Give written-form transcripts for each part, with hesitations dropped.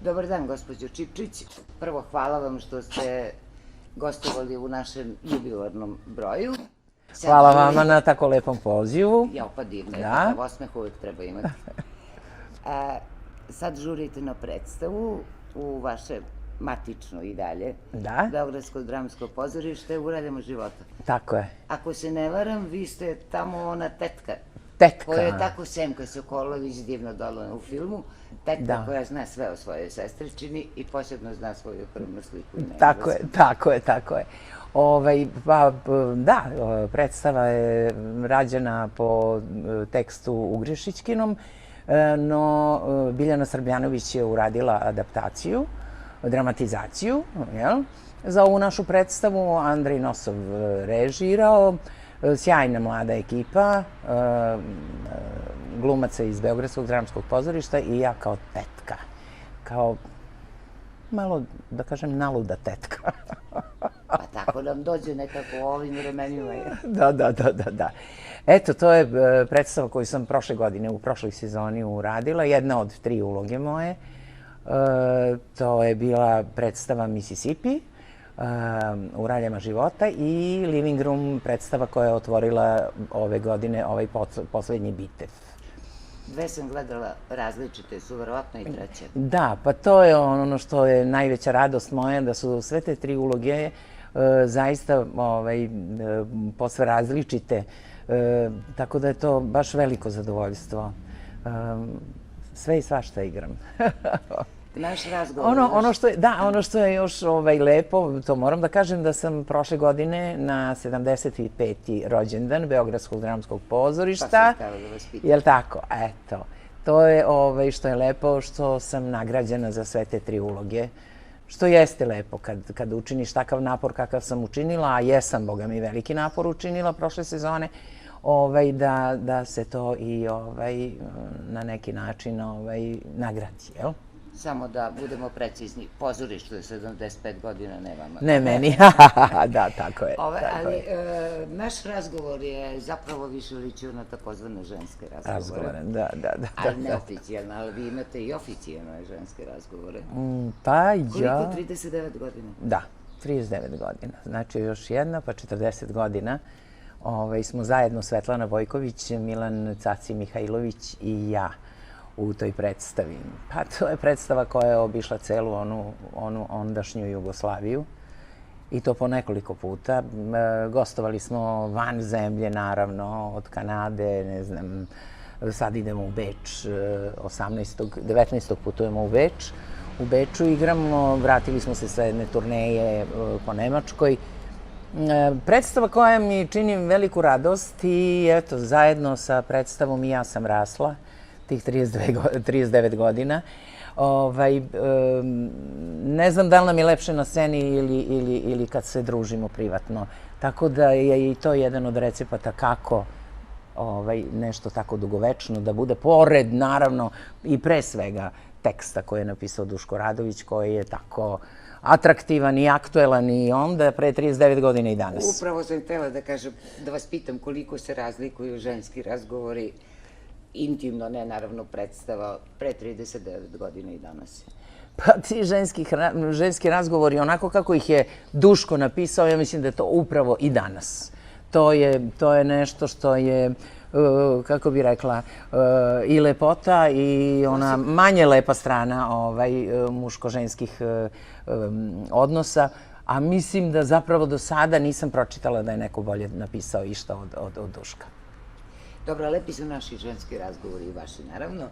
Dobar dan, gospođo Čičić. Prvo, hvala vam što ste gostovali u našem jubilarnom broju. Hvala vama na tako lepom pozivu. Ja, pa divno je, takav osmeh uvek treba imati. Sad žurite na predstavu u vaše matično i dalje. Da. Beogradsko dramsko pozorište u Raljama života. Tako je. Ako se ne varam, vi ste tamo ona tetka. Tetka. Koja je tako Semka Sokolović divno dala u filmu. Tetka koja zna sve o svojoj sestričini i posebno zna svoju krvnu sliku. Tako je. Da, predstava je rađena po tekstu Ugrišićkinom, no Biljana Srbljanović je uradila adaptaciju, dramatizaciju, za ovu našu predstavu. Andrej Nosov režirao, sjajna mlada ekipa, glumaca iz Beogradskog dramskog pozorišta i ja kao tetka, kao malo, da kažem, naluda tetka. Pa tako nam dođe nekako u ovim vremenima. Da. Eto, to je predstava koju sam prošle godine, u prošloj sezoni uradila, jedna od 3 uloge moje. To je bila predstava Mississippi u Raljama života i Living Room predstava koja je otvorila ove godine ovaj poslednji bitev. 2 sam gledala različite, su verovatno i 3. Da, pa to je ono što je najveća radost moja, da su sve te 3 uloge zaista posve različite, tako da je to baš veliko zadovoljstvo. Sve i svašta igram. Naš razgovor... Ono što je još lepo, to moram da kažem da sam prošle godine na 75. rođendan Beogradskog dramskog pozorišta. Pa sam htjela da vas pitam. Jel' tako? Eto. To je što je lepo, što sam nagrađena za sve te 3 uloge. Što jeste lepo kad učiniš takav napor kakav sam učinila, a jesam, boga mi, veliki napor učinila prošle sezone, da se to i na neki način nagradi, jel? Samo da budemo precizni, pozorište je 75 godina, ne vama. Ne meni, da, tako je. Ali naš razgovor je zapravo više ličio na takozvane ženske razgovore. Da. Ali neoficijalno, ali vi imate i oficijalne ženske razgovore. Pa ja... Koliko? 39 godina? Da, 39 godina. Znači još jedna, pa 40 godina. Smo zajedno Svetlana Vojković, Milan Caci Mihajlović i ja u toj predstavi. Pa to je predstava koja je obišla celu onu ondašnju Jugoslaviju i to po nekoliko puta. Gostovali smo van zemlje, naravno, od Kanade, ne znam, sad idemo u Beč, 19. putujemo u Beč. U Beču igramo, vratili smo se sa jedne turneje po Nemačkoj. Predstava koja mi čini veliku radost i eto, zajedno sa predstavom i ja sam rasla tih 39 godina. Ne znam da li nam je lepše na sceni ili kad se družimo privatno. Tako da je i to jedan od recepata kako nešto tako dugovečno da bude, pored, naravno, i pre svega teksta koji je napisao Duško Radović, koji je tako atraktivan i aktuelan i onda pre 39 godina i danas. Upravo sam htjela da kažem, da vas pitam koliko se razlikuju ženski razgovori, intimno, ne naravno predstava, pre 39 godina i danas. Pa ti ženski razgovori, onako kako ih je Duško napisao, ja mislim da je to upravo i danas. To je nešto što je, kako bi rekla, i lepota i ona manje lepa strana muško-ženskih odnosa, a mislim da zapravo do sada nisam pročitala da je neko bolje napisao išta od Duška. Dobro, lepi su naši ženski razgovori i vaši, naravno,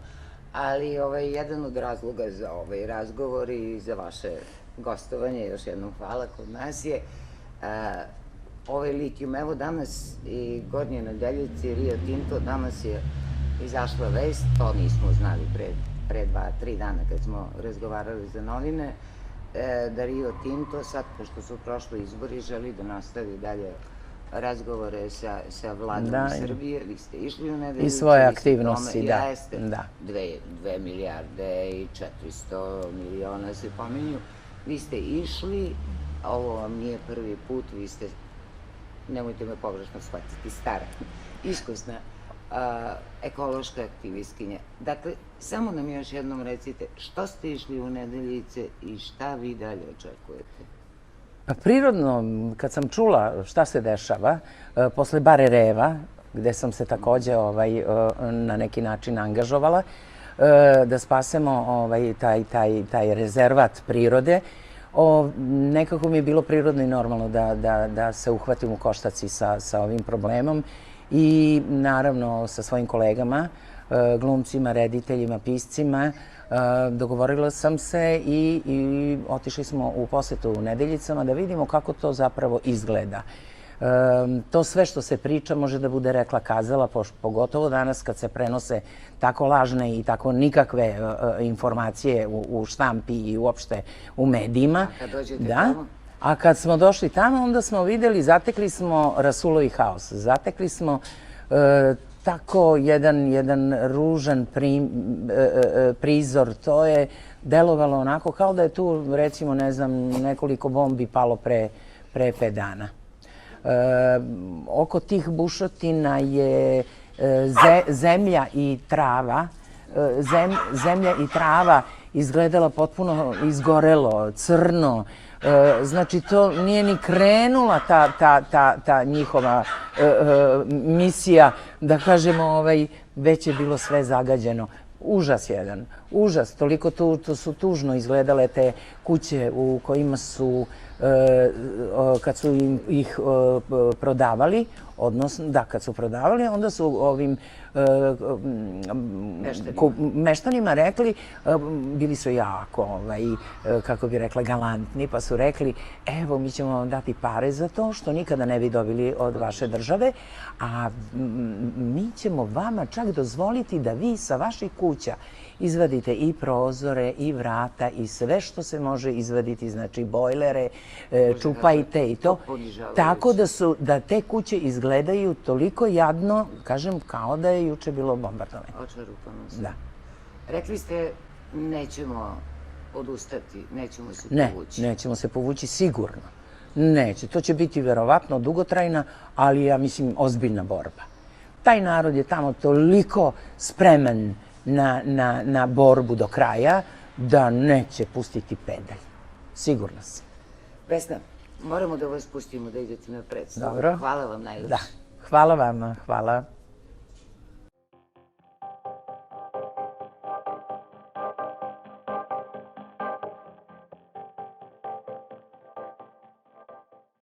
ali jedan od razloga za ovaj razgovor i za vaše gostovanje, još jednom hvala, kod nas je ovaj litijum. Evo danas i Gornje Nedeljice, Rio Tinto, danas je izašla vest, to nismo znali pre 2-3 dana kad smo razgovarali za novine, da Rio Tinto, sad pošto su prošli izbori, želi da nastavi dalje razgovore sa vladom Srbije. Vi ste išli u Nedeljicu. I svoje aktivnosti, da. Jeste. 2 milijarde i 400 miliona se pominju. Vi ste išli, ovo vam nije prvi put, vi ste, nemojte me pogrešno shvatiti, stara, iskusna ekološka aktivistkinja. Dakle, samo nam još jednom recite što ste išli u Nedeljice i šta vi dalje očekujete? Pa prirodno, kad sam čula šta se dešava, posle Bare Reva, gde sam se takođe na neki način angažovala, da spasemo taj rezervat prirode, nekako mi je bilo prirodno i normalno da se uhvatim u koštac i sa ovim problemom i naravno sa svojim kolegama, glumcima, rediteljima, piscima, dogovorila sam se i otišli smo u posetu u Nedeljicama da vidimo kako to zapravo izgleda. To sve što se priča može da bude rekla kazala, pogotovo danas kad se prenose tako lažne i tako nikakve informacije u štampi i uopšte u medijima. A kad dođete tamo? A kad smo došli tamo, onda smo videli, zatekli smo rasulovi haos. Zatekli smo tako jedan ružan prizor. To je delovalo onako kao da je tu, recimo, ne znam, nekoliko bombi palo pre 5 dana. Oko tih bušotina je zemlja i trava. Zemlja i trava izgledala potpuno izgorelo, crno. Znači, to nije ni krenula ta njihova misija, da kažemo, već je bilo sve zagađeno. Užas jedan, užas. Toliko su tužno izgledale te kuće u kojima su, kad su ih prodavali, odnosno, da, kad su prodavali, onda su ovim meštanima rekli, bili su jako, kako bi rekla, galantni, pa su rekli, evo, mi ćemo vam dati pare za to, što nikada ne bi dobili od vaše države, a mi ćemo vama čak dozvoliti da vi sa vaših kuća izvadite i prozore, i vrata, i sve što se može izvaditi, znači bojlere, čupajte i to. Tako da te kuće izgledaju toliko jadno, kažem, kao da je juče bilo bombardovanje. Očerupano se. Da. Rekli ste, nećemo odustati, nećemo se povući. Ne, nećemo se povući sigurno. Neće. To će biti verovatno dugotrajna, ali ja mislim ozbiljna borba. Taj narod je tamo toliko spreman na borbu do kraja da neće pustiti pedalj. Sigurno sam. Vesna, moramo da vas pustimo da idete na predstavu. Dobro. Hvala vam najljepše. Da. Hvala vama. Hvala.